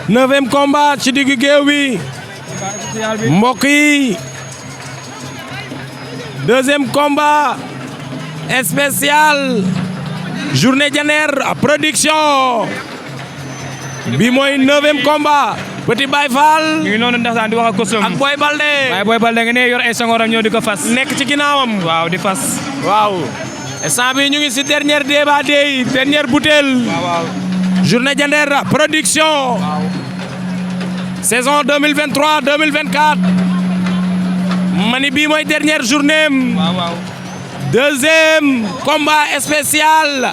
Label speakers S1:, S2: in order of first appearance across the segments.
S1: Neuvième combat ci digg géew bi mbokk yi deuxième combat spécial journée Diender production bi mooy neuvième combat Petit Baye Fall
S2: ñu ngi noonu ndaxtaan di wax ak Kosum
S1: ak Boy Baldé
S2: waaye Boy Baldé nga ne yor ay sangoram ñoo di ko fas
S1: nekk ci ginnaawam
S2: waaw di fas
S1: waaw instant bi ñu ngi ci dernière débat day dernière bouteille
S2: waaw
S1: journée Diender production saison 2023 2024 mani bii mooy dernière journée
S2: waaw
S1: deuxième combat spécial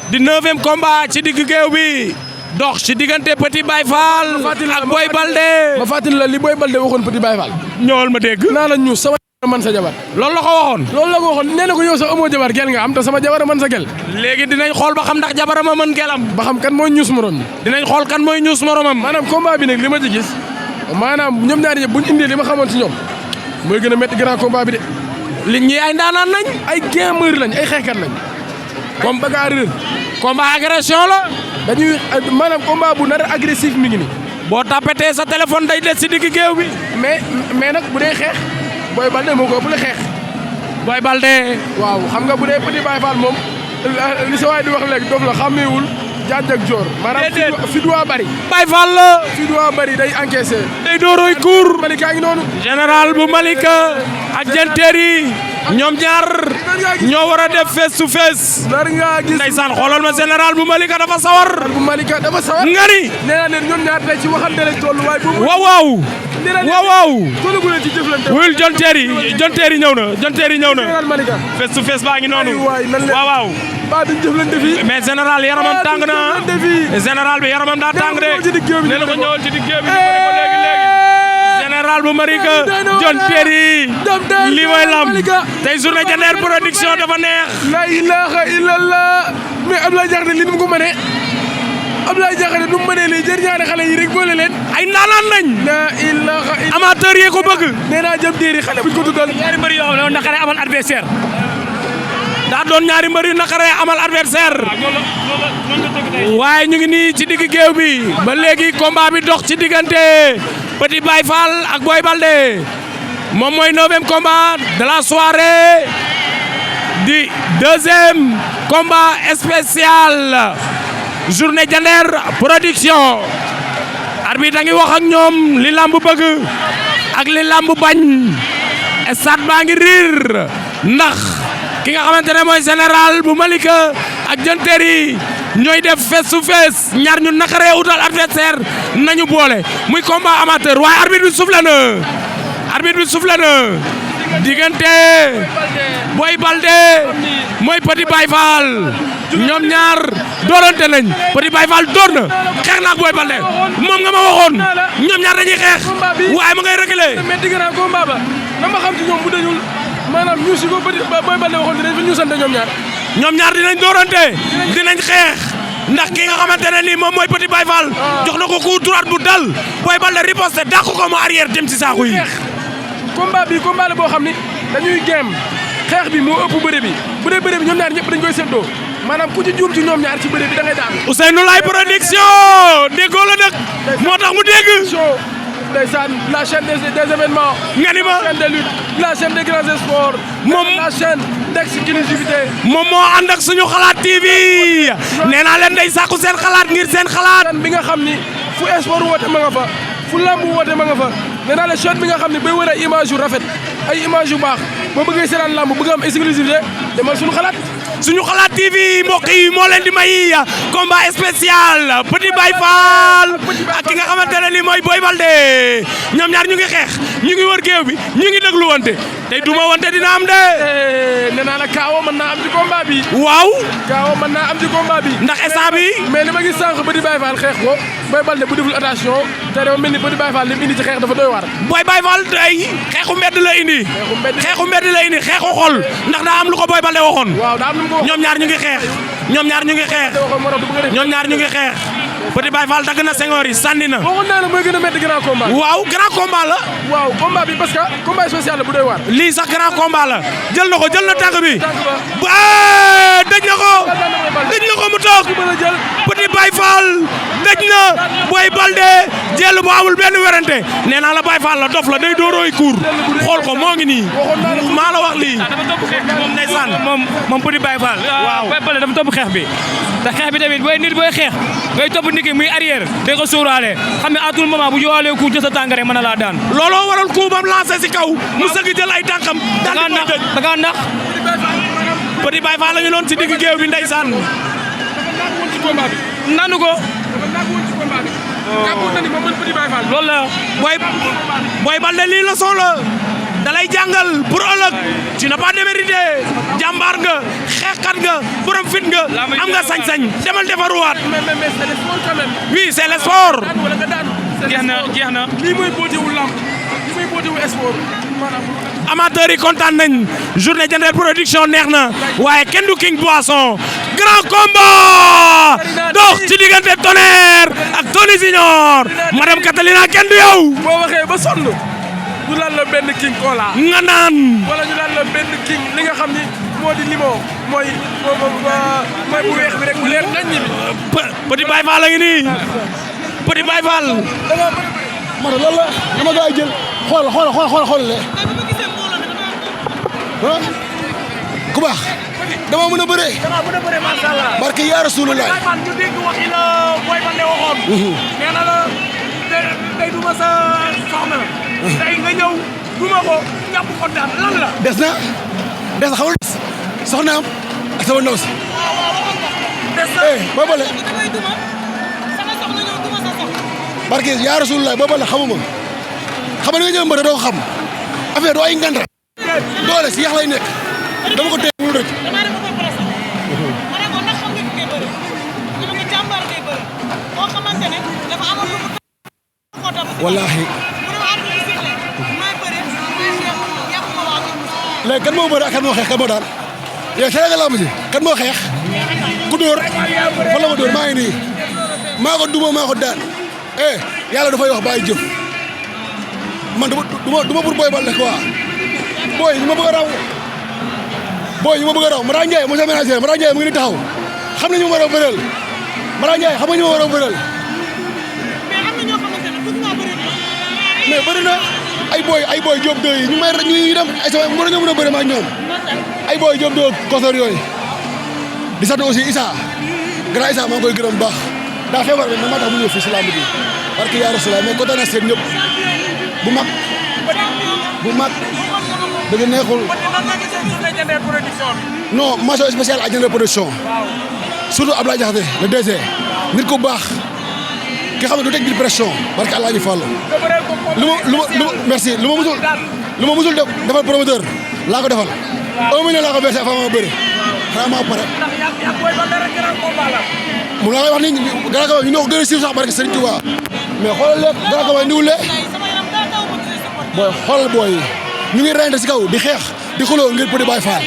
S1: di neuvième combat ci digg géew bi dox ci diggante Petit Baye Fall ak Boy Baldé
S3: ma fàttali la li Boy Baldé waxoon Petit Baye Fall
S1: ñëwal ma dégg
S3: naa la ñu sama man sa jabar
S1: loolu la ko waxoon
S3: loolu la ko waxoon nee na ko yow sax amoo jabar gel nga am te sama jabar man sa gel
S1: léegi dinañ xool ba xam ndax jabarama mën gelam
S3: ba xam kan mooy ñuus morom
S1: dinañ xool kan mooy ñuus moromam
S3: maanaam combat bi nag li ma ci gis maanaam ñoom ñaari ñëpp bu ñu indee li ma xamoon ci ñoom mooy gën a métti grand combat bi de
S1: li ñi ay ndaanaan nañ
S3: ay gamer lañ ay xeexkat lañ comme bagarreur
S1: combat agression la
S3: dañuy maanaam combat bu nar a agressif mi ngi ni
S1: boo tapetee sa téléphone day des ci digg géew bi
S3: mais nag bu dee xeex Boy Baldé moo ko ëpp la xeex
S1: Boy Baldé
S3: waaw xam nga bu dee Petit Baye Fall moom li sa waay di wax léegi dof la xàmmeewul jaaj ak joor maanaam fi du bari
S1: Baye Fall la
S3: fi du bari day encaissé
S1: day dooroy kuur
S3: Malika ngi noonu
S1: général bu Malika ak Diender yi ñoom ñaar ñoo war a def face to face
S3: nar nga gis
S1: ndeysaan xoolal ma général bu Malika dafa sawar
S3: bu Malika dafa sawar
S1: ngari
S3: nee naa leen ñoom ñaar tey ci waxante lañ toll waaye bu
S1: waaw
S3: tollugu leen ci jëflante
S1: wuyul Diender yi ñëw na Diender yi ñëw na
S3: général Malika
S1: face to face baa ngi noonu
S3: waay nan leen
S1: waaw
S3: ba duñ jëflante fii
S1: mais général yaramam tàng na général bi yaramam daa tàng de nee na ko ñëwal ci digg géew bi ko léegi général bu Malika Diender yi lii mooy lam tey journée Diender production dafa neex
S3: la ilaha illallah mais Abdoulaye Diakhaté li nu mu ko mënee Abdoulaye Diakhaté nu mu mënee lii jër ñaari xale yi rek boole leen
S1: ay ndaanaan lañ
S3: la ilaha illallah
S1: amateur yi ko bëgg
S3: nee naa jëm déeri xale buñ ko tuddal
S2: ñaari mbër yoo xam ne naqare amal adversaire
S1: daa doon ñaari mbër yu naqaree amal adversaire waaye ñu ngi nii ci digg géew bi ba léegi combat bi dox ci diggante Petit Baye Fall ak Boy Baldé moom mooy neuvième combat de la soirée di deuxième combat spécial journée Diender production arbitre a ngi wax ak ñoom li lamb bëgg ak li lamb bañ stade baa ngi riir ndax ki nga xamante ne mooy général bu Malika ak Diender yi ñooy def face to face ñaar ñu naqaree utal adversaire nañu boole muy combat amateur waaye arbitre bi soufflé na diggante Boy Baldé mooy Petit Baye Fall ñoom ñaar doorante nañ Petit Baye Fall door na xeex na ak Boy Baldé moom nga ma waxoon ñoom ñaar dañuy xeex waaye ma ngay reculer
S3: mais digg naa combat ba na ma xam ci ñoom bu dañul maanaam ñu si ko Boy Baldé waxoon dinañ fi ñu sant ñoom ñaar
S1: dinañ doorante dinañ xeex ndax ki nga xamante ne nii moom mooy Petit Baye Fall jox na ko coup droite bu dal Boy Baldé riposte dàq ko mu arrière dem ci saako yi
S3: combat bi combat la boo xam ni dañuy géem xeex bi moo ëpp bëre bi bu dee bëre bi ñoom ñaar ñëpp dañ koy séddoo maanaam ku ci juum ci ñoom ñaar ci bëre bi da ngay daan
S1: Ousseynou Laye production déggoo la nag moo tax mu dégg
S3: ndeysaan la chaîne des événements
S1: nga ni ma
S3: la chaîne de lutte la chaîne des grands sports
S1: moom
S3: la chaîne d'exclusivité
S1: moom moo ànd ak suñu xalaat TV nee naa leen day sàkku seen xalaat ngir seen xalaat
S3: bi nga xam ni fu sport woote ma nga fa fu lamb woote ma nga fa nee naa la chaîne bi nga xam ne bay wër ay image yu rafet ay image yu baax boo bëggee seetaan lamb bëgg am exclusivité demal suñu xalaat
S1: TV mbokk yi moo leen di may combat spécial Petit Baye Fall ak ki nga xamante ne ni mooy Boy Baldé ñoom ñaar ñu ngi xeex ñu ngi wër géew bi ñu ngi déglu wante tey duma wante dina am de.
S3: nee naa la kaawo mën naa am ci combat bi.
S1: waaw.
S3: kaawo mën naa am ci combat bi.
S1: ndax instant bi
S3: mais li ma gis sànq Petit Baye Fall xeex ko Boy Baldé bu deful attention te dama mel ni Petit Baye Fall li mu indi ci xeex dafa doy waar.
S1: Boy Baye Fall tey xeexu mbedd la indi. xeexu mbedd la indi xeexu xol ndax daa am lu ko Boy Baldé waxoon.
S3: waaw daa am lu mu ko wax.
S1: ñoom ñaar ñu ngi xeex. ñoom ñaar ñu ngi xeex. ñoom ñaar ñu ngi xeex. Petit Baye Fall dagg na sengoor yi sànni na.
S3: waxoon naa la mooy gën a métti grand combat.
S1: waaw grand combat la.
S3: waaw combat bi parce que combat spécial la bu doy waar.
S1: lii sax grand combat la jël na ko jël na tànk bi. dëj na ko. dëj na ko mu toog. Petit Baye Fall dëj na Boy Baldé jël bu amul benn werante nee naa la Baye Fall la dof la day doorooy kuur xool ko moo ngi nii maa la wax lii. moom ndeysaan
S2: moom Petit Baye Fall. waaw Boy Baldé dafa topp xeex bi te xeex bi tamit booy xeex ngay topp nit ki muy arrière day ko sóoraale xam ne à tout moment bu jowalee ku jël sa tànk rek mën na laa daan.
S1: looloo waral coup bam lancé si kaw mu sëgg jël ay tànkam. daal di koy tëj
S2: da ngaa nax
S1: Petit Baye Fall la ñu doon si digg géew bi ndeysaan.
S2: nanu ko.
S3: loolu
S2: la.
S1: Boy Baldé lii leçon la da lay jàngal pour ëllëg tu n'as pas démérité jàmbaar nga xeexkat nga borom fit nga am nga sañ-sañ demal defaruwaat. oui c'est le sport.
S2: jeex na.
S3: lii mooy bootewu lamb lii mooy bootewu sport.
S1: amateurs yi kontaan nañ journée Diender production neex na waaye kenn du King Boisson grand combat dox ci diggante Tonnerre ak Tony Junior madame Catalina kenn du yow.
S3: boo waxee ba sonn ñu laal la benn King Cola.
S1: nga naan.
S3: wala ñu laal la benn King li nga xam ni moo di limon mooy bu weex bi rek bu leer nañ ñi.
S1: Petit Baye Fall la ngi nii Petit Baye Fall.
S4: man loolu la dama gaa jël xool le ku baax dama mën a bëree.
S3: macha allah.
S4: barke yaa Rasulullah.
S3: ñu dégg waxi la Boy Baldé waxoon. nee na la day duma sa soxna. tey nga ñëw duma ko jàpp ko daan lan la.
S4: des na xamul des soxnaam ak sama ndaw si.
S3: des na
S4: Boy Baldé barke yaa Rasulullah Boy Baldé xamuma xam nga ñëw mbër doo ko xam affaire doo ay ngandra doole si yax lay nekk dama ko tey mu rëcc. wallaahi. léegi kan moo bëri ak kan moo xeex kan moo daan yow Sénégal laa ma si kan moo xeex ku dóor fan la ma dóor maa ngi nii maa ko duma maa ko daan yàlla dafay wax bàyyi jëf man du ma pour Boy Baldé quoi booy ñu ma bëgg a raw Mara Ndiaye monsieur ménager Mara Ndiaye mu ngi ni taxaw xam nañu ma war a bëreel Mara Ndiaye xam nga ñu ma war a bëreel mais bëri na ay booy Diop 2 yi ñu may ñu dem ay sama mën nañoo mën a bëri ma ak ñoom ay booy Diop 2 concert yooyu di sant aussi Issa grand Issa maa ngi koy gërëm baax daa feebar bi mais maa tax mu ñëw fii si lamb bi parce que yaa Rasulullah mais kontaan naa seen ñëpp bu mag dëgg neexul non mention spéciale à Diender production surtout Abdoulaye Diakhaté le DG nit ku baax ki xam ne du teg di pression parce que Allah ñu fàll merci lu ma musul defal promoteur laa ko defal 1 million laa ko versé avant ma bëri xanaa maa pare moom laa koy wax ni grand combat ñu ñoo ko gën a siiw sax barke Serigne Touba mais xoolal lépp grand combat ndiwul booy xoolal booy ñu ngi reyante si kaw di xeex di xuloo ngir Petit Baye Fall